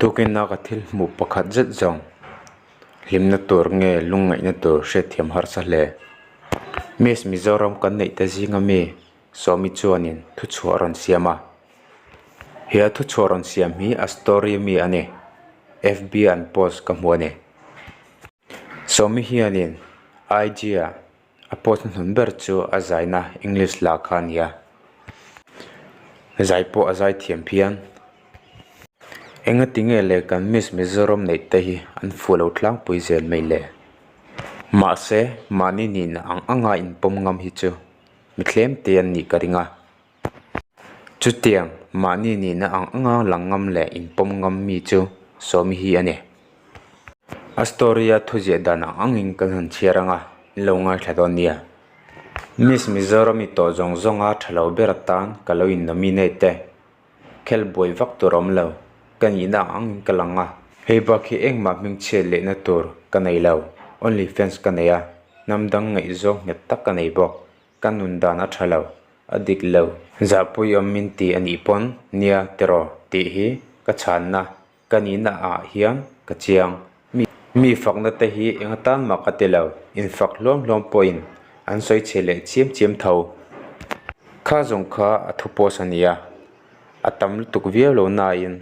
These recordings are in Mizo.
Tukin a ka thil hmuh pakhat zet zawng hlimna tur nge lungngaihna tur hriatthiam harsa hle. Miss Mizoram kan neih te zinga mi Sawmi chuanin thuchhuah rawn siam a. He a thuchhuah rawn siam hi a story mi a ni. FB an post ka hmu a ni. Sawmi hianin IG ah A post hnuhnun ber chu a zaina English la kha a ni a, zai pawh a zai thiam phian. Engati nge le kan Miss Mizoram neih te hi an fuh lo tlangpui zel mai le? Mahse, mahni nihna ang anga inpawm ngam hi chu mi tlem te an nih ka ring a. Chutiang mahni nihna ang anga lang ngam leh inpawm ngam mi chu Sawmi hi a ni. A story-a thuziah dan ang angin kan han chhiar anga in lo ngaithla dawn nia. Miss Mizoram i tawh zawng zawnga tha lo ber atan ka lo in nominate e. Khel buai vak tur awm lo, ka nihna ang angin ka lang a. Hei bak hi engmah hmingchhiat lehna tur ka nei lo, only fans ka nei a, hnam dang ngaihzawng nghet tak ka nei bawk. Ka nun dan a tha lo, a dik lo. Zahpui awm min ti a nih pawn nia tiraw tih hi ka chhanna ka nihna ah hian ka chiang. Mi mi fakna te hi eng atan mah ka ti lo, infak hluam hluam pawhin an sawi chhe leh chiam chiam tho. Kha zawng kha a thu post a nia, a tam lutuk viau lo nain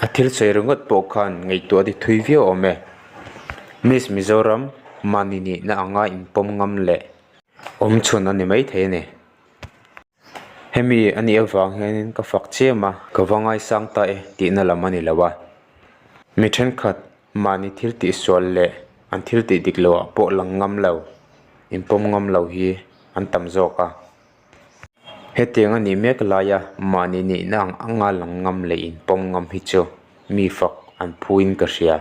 a thil sawi ringawt pawh khan ngaihtuah a ti thui viau awm e. Miss Mizoram mahni nihna anga inpawm ngam leh Awm chhun a ni maithei a ni. Hemi a nih avang hianin ka fak chiam a, ka va ngaisang ta e tihna lam a ni lo a. Mi thenkhat mahni thil tihsual leh an thil tih dik loah pawh lang ngam lo, inpawm ngam lo hi an tam zawk a. Hetiang a nih mek laia mahni nihna ang anga lang ngam leh inpawm ngam hi chu mi fak an phuin ka hria.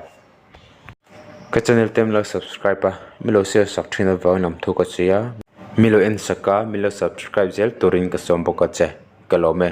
Ka channel te milo subscribe a milo share sak thin avangin lam thu ka chhui a milo en sak a milo subscribe zel turin ka sawm bawk a che ka lawm e.